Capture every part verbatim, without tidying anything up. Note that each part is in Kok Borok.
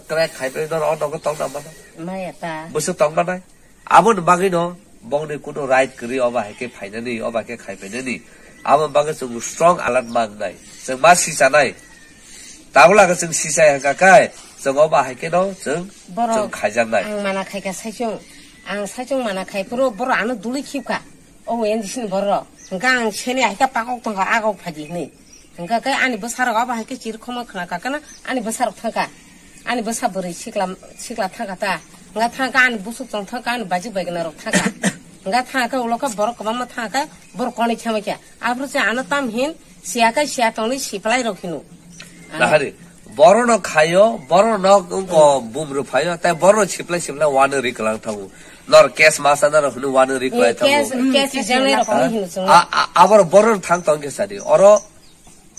Crack khai pai no, o nogo tong na mano. Maya ta. Busu tong manai. Aboni bagwi no bongni kuno right kwrwi, oba hai khe phainani, oba khe khai phainani. Aboni bagwi chwng strong alert mangnai. Chwng ma sichanai. Tabla khe chwng sichai hangka kai, chwng oba hai khe no chwng, Borok chwng khaijaknai. Ang mana khai ka saichung. Ang saichung mana khai phuru borok ano duli khipka. O N G C ni borok. Hingka ang seni hai ka pakok tongka agok phaji hini. Hingka khe ani bwsarok abo hai khe chiri khomo khna ka kana ani bwsarok thangka. Ani bwsa bwrwi sikla, sikla thangka ta. Hingka thangka ani busuk tong thangka ani bajik bai gana rok thangka. Hingka thangka ulo khe borok kwbangma thangka borok konwi khamai kha. Aphuru se ano tam hin siya khe siya tongni siplai rok hino. Nahari, boro no khayo, boro no ko bumru phayo, tai boro no siplai siplai wano ri kwlang thango. Nor case masa nor hunu wano ri kwlai thango. Case, case rijak nai rok hino chwng. A, a, aboro boro no thang tong khe sadi. Oro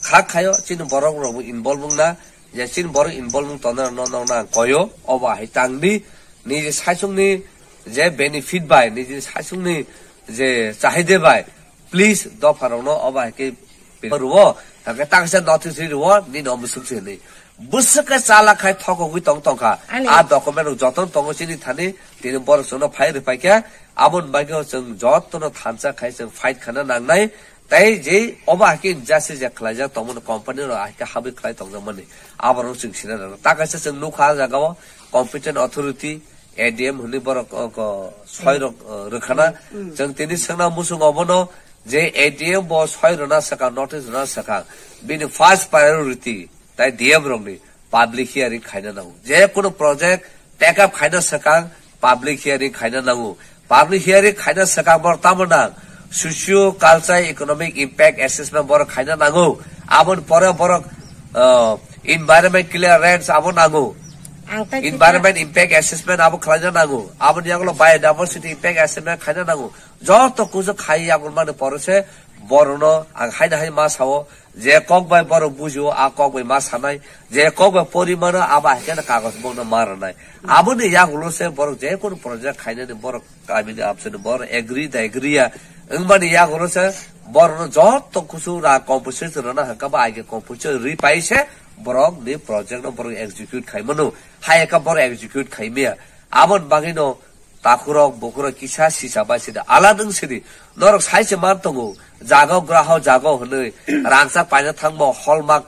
kha khayo, chini borok rok involve wngna, je chini borok involve wng tongna no, no, no, koyo, obo hai tangdi, niji saichung ni je benefit bai, niji saichung ni je chahide bai, please, dopharokno obo hai khe rwo, hake taksa notice ri rwo, nini omo suk se hinwi. Bwswk khe chala khai thokogwi tong tongkha. Ani. A document rok joto tongo chini thani, tini borok chwngno phai rwphai kha. Aboni bagwi chwng jotono thansa khai chwng fight khana nangnai. Tai je obo hai khe injustice je khlaijak tongmani company rok hai khe habwi khlai tongjakmani. Aborok chwng sina nang. Ta kaisa chwng nukha ah jagao competent authority, A D M hwnwi borok, o, ko, soi rok, o, rwkhana. Mm. Chwng tini swngna muchung obono je A D M bo soi rwna swkang, notice rwna swkang. Bini first priority tai D M rokni public hearing khaina nango. Je kunu project take up khaina swkang public hearing khaina nango. Public hearing khaina swkang borok tamo nang? Socio cultural economic impact assessment borok khaina nango. Aboni pore borok, o, environment clearance abo nango. Ang tai environment impact assessment abo khlaina nango. Aboni yagulo biodiversity impact assessment khaina nango. Joto kusu khai yagun mani pore se borokno ang haino hai ma sao, je kok bai borok bujio, a kok bai ma sanai, je kok bai pori mano, abo hai khe kagoj bokno ma rwnai. Aboni yagulo se borok je kunu project khainani borok kamini abseni borok agree da agree ya wngmani yagulo se borokno joto kusu ra compensation rwna hwnkha ba aige compensation ri pai se borok ni project no borok execute khai mano, hai khe borok execute khai maya. Aboni bagwi no takhurok, bukhurok kisa sisa bai sidi. Ala nwng sidi. Norok sai se man tongo. Jago graho jago hwnwi. Rangchak paina thangbo hallmark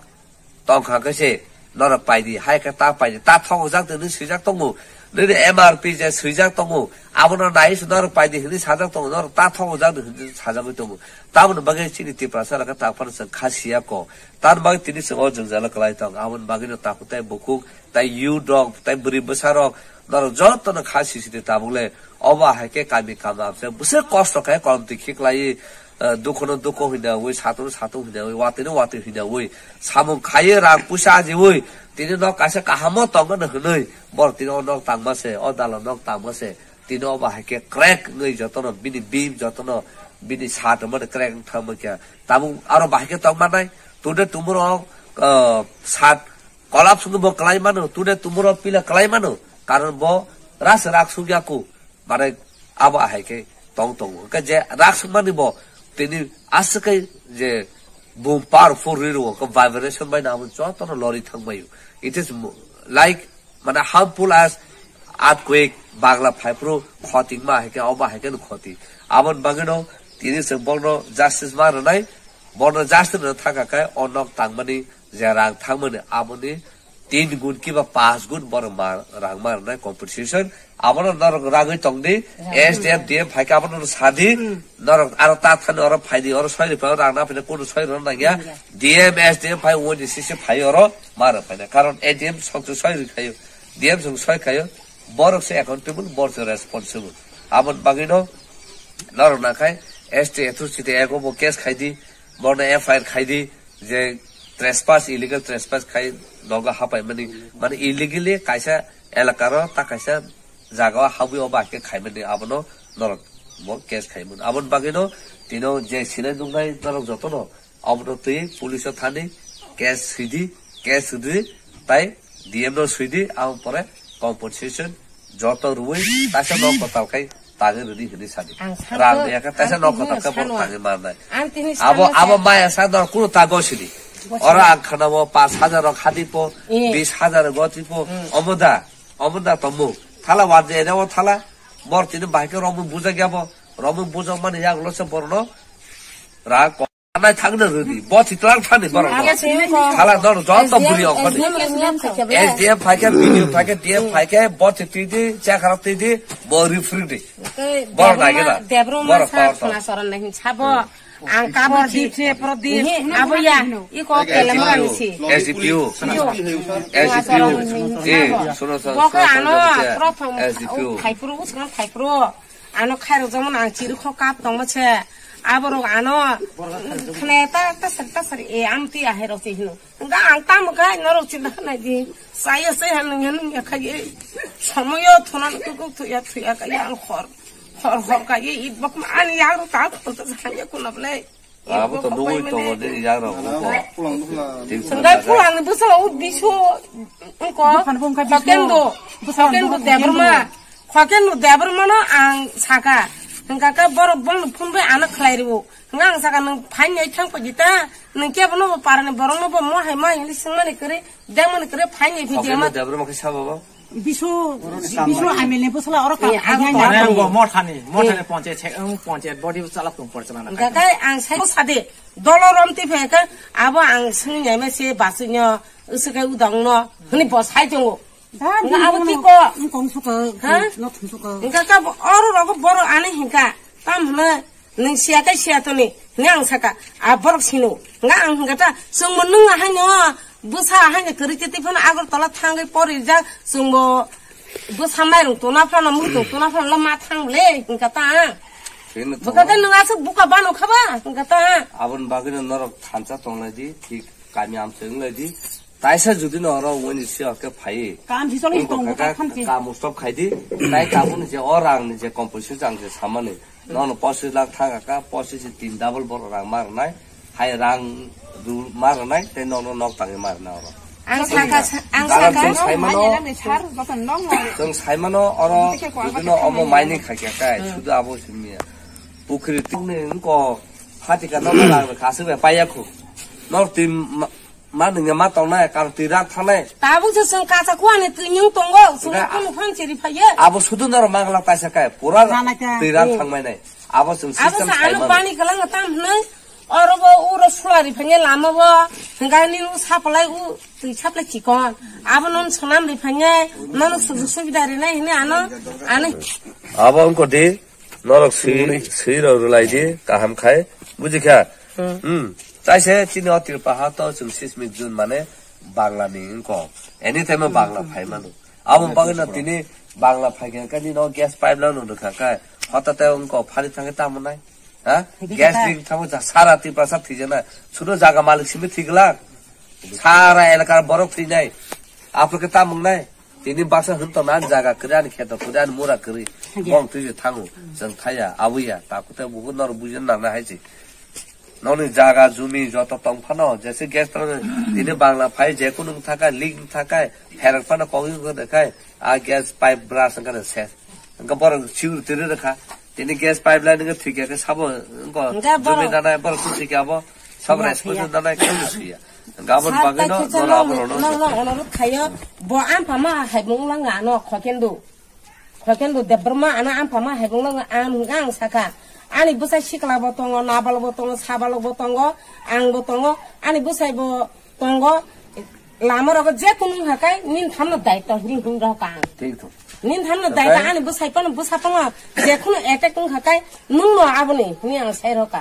tongkha khe se. Norok paidi. Hai khe ta paidi. Ta thokjak de nwi swijak tongo. Nini M R P je swijak tongo. Abono nai se norok paidi hwnwi sajak tongo. Norok ta thokjak de hwnwi sajagwi tongo. Tamoni bagwi chini Tiprasa rok khe ta phano chwng kha siya ko. Tamoni bagwi tini chwng o jwngjalo kwlai tong. Aboni bagwi no takhuk tai bukhuk. Tai youth rok, tai bwrwi bwsa rok, norok joto no kha sisidi tabuk le. Obo hai khe kami kama se bwswk kosto khe kolom twi khiklai, eh, dukho no dukho hwina wi, satung no satung hwina wi, watwi no watwi hwina wi, samung khaiwi rang puisa ajiwi, tini nok kaisa kahamo tongmani hwnwi, borok tini o nok tangma se, o dala nok tangma se, tini obo hai khe crack wngwi joto no bini beam joto no bini sat mani crack wng thangma khe tabuk aro bahai khe tongmanai, today tomorrow, eh, sat Collapse wngwi bo kwlai mano, today tomorrow pila kwlai mano, karon bo ras rak suk yaku, mane abo ahai khe tong tongo. Hwnkhe je rak suk mani bo tini aswk khe je boom powerful rwi rwo, khe vibration bai no abo jotono lori thang baio. It is mo-, like, mane harmful as earthquake, bagla phaiphuru khoti wngma hai khe, obo hai khe no khoti. Aboni bagwi no tini chwng bono justice ma rwnai, bono justice rwna thangkha khe o nok tangmani je rang thangmani aboni tin gun kiba panch gun borok ma rang ma rwnai compensation. Abono norok ragwi tongdi, S D M, D M phaikhe abono sadi, norok aro ta thani oro phaidi, oro soi rwphai rang na phai kunu soi rwna nangya. D M, S D M phai O D C se phai oro ma rwphai na. Karon A D M song se soi rwkhaio, D M song soi khaio, borok se accountable, borok se responsible. Aboni bagwi no norok nakhai S T authority ego bo case khaidi, bono F I R khaidi, je trespass, illegal trespass khai nogo hapai mani, mani illegally kaisa elaka ro ta kaisa jaga o habwi o bahai khe khai mani abono norok bo case khai mani. Aboni bagwi no tino je sinai nungnai norok jotono abono twi police o thani case swidi, case swidi tai D M no swidi, aboni pore compensation joto rwui kaisa nok kotal khai tangwi rwdi hwnwi sadi. Ang sakno, rang ya khe kaisa ang nok tini kotal khe bo sano. Tangwi marnai. Ang tini abo, sano abo sa- maya sa dor kunu ta gosini. Ora ang khana bo pash hajar rok hadi po, eh, bish hajar rok goti po. Hmm. Omo da, omo da tomo. Thala wan je ene o thala. Bor tini bahai ke romwi bujak ya bo. Romwi bujak mani yak lo se borno. Ra ko nai thang na rudi. Bo thitlang thani borno. Hala dor joto buri o khani. S D M phaikhe, B D O phaikhe, D M phaikhe, bo thitidi, chakharap tidi, bo refri di. Bor nai gena. Debro ma sa khana soron nai hin sabo. Ang kabur ji. Prodip, Prodip. Abo ya. Iko kelemra ni si. S D P O. S D P O. Eh, suno, suno, Boko suno, ano suno, prothom S D P O. Thaipro, usman thaipro. Ano khairok jamon ang chiri kho kap tongma se. Aborok ano khne ta, ta sar, ta sar, e, am ti ahe rok si hino. Nga ang tamo kai norok chinta khna di. Saya saya nung ya nung ya khai. Somoyo thona kuk kuk thuya thuya kai ang khor. Hor hor ka ye it bok ma ani yang ro ta khon ta sa ye kuna ble. Abo to nugui tongo de yang ro ko. Sengkai pulang ni bwsala u bisu ko. Khokendo. Khokendo Debbarma. Khokendo Debbarma no ang saka. Hingka ka borok bol phun bai ano khlai ribu. Hingka ang saka nung phain yai thang pa jita. Nung kebo no bo parani borok no bo mo hai mo hai ni singmani kri. Demani kri phain yai video ma. Debbarma khe sabo bo. Bisu, bisu amil ni bwsala oro ka. Eh, abo khaina. Abo bo mothani, mothani panchayat se, ang panchayat body bwsala tong porchala na. Gakai ang sai sade, dolo rom ti pheka, abo ang sini nyai ma se basu nyo, usukai udang no, hini bo sai tongo. Nga abo ti ko. Ang kong suka, ha? No thum suka. Nga ka bo oro rogo boro ani hinka, tam hna. Nung siya kai siya toni, hwnwi ang saka, a borok sino. Nga ang hwnkha ta, chwngbo nung ahaino, bwsa ahaino kwrwi twi twi phano Agartala thangwi porijak, chwngbo bwsa mairung tona phano, muitung tona phano ma thang le, hwnkha ta. Bwkha khe nung aswk buka bano kha ba, hwnkha ta. Aboni bagwino norok thansa tonglai di, thik kami amchai wng lai di. Taisa jodi no oro wngwi se hwnkhe phai. Kam hisolo wngkha tongo, khe kam stop khai di. Tai tabukni je o rang ni je composition chang je samani. Nono pochis lakh thang kha, pochis se tin double borok rang ma rwnai. Hai rang ru ma rwnai, tei nono nok tangwi ma rwnai oro. Ang saka, ang saka. Chwng saimano, chwng saimano oro jodi no omo mining khai kha kai, sudu abo simi ya. Pukhri tungni wngko phatika nono rang rwkha, aswk bai paiya khu. Nok tin ma, Ma nungya ma tongnai, kar twi rak thangnai. Tabuk se chwng kacha kuani twi nyung tongo, chwng kunu phang chiri phaiye. Abo sudu norok manglak taisa kai, pura twi rak thangmai nai. Abo chwng system sa ano bani kwlwng tam hwnwi, oro bo uro sulari phaiye lama bo, hwnkhe nini u saplai u twi saplai chikon. Abo non swnam ri phaiye, nono sujuk subida rinai hwnwi ano, ano. Abo wngkha di, Norok swi, swi rok rwlai di, kaham khai. Buji kha? Hmm. Hmm. Taise chini o Tripura ha to chwng sismic zone mane Bangla ni wngkok. Anytime o Bangla phai mano. Abo bagwi no tini Bangla phai kha khe nini o gas pipeline no rwkha kha. Hotate wngkok phari thangwi tamo nai. Ha? Gas ring tamo ja sara Tripura sa thwijana. Sudo jaga malik simi thwiglak. Sara elakar borok thwijnai. Aphuru khe tamo wngnai. Tini baksa hwn tongna ani jaga kwrwi, ani kheto kwrwi, ani mura kwrwi. Bong twi se thango. Chwng thaya, abuya, takhuk tei bukhuk norok buji nang nai hai se. Nokni jaga, jumi joto tong phano, jese gas tong, tini Bangla phai, je kunu wng thakai, leak wng thakai, pherang phano kok wng thakai, a gas pipe brush wng kha se. Wng kha borok siu twi rw kha. Tini gas pipeline wng kha thwi kha khe sabo wng kha jumi nanai borok twi kha abo. Sabo response nanai khe twi ya. Gabon bagwi no, no, no, no, no, no, no, no, khayo, bo ampha ma hai bung lang ano, Khokendo. Khokendo Debbarma ano ampha ma hai bung lang am, ang saka. Ani bwsai sikla bo tongo, nabal bo tongo, sabalok bo tongo, ang bo tongo, ani bwsai bo tongo, lama rogo je kunu hakai, nin thamno daitto hring hring rok ang. Thik thok. Nin thamno daitto ani bwsai pano, bwsa pano, je kunu attack tung hakai, nung no aboni, ni ang sai roka.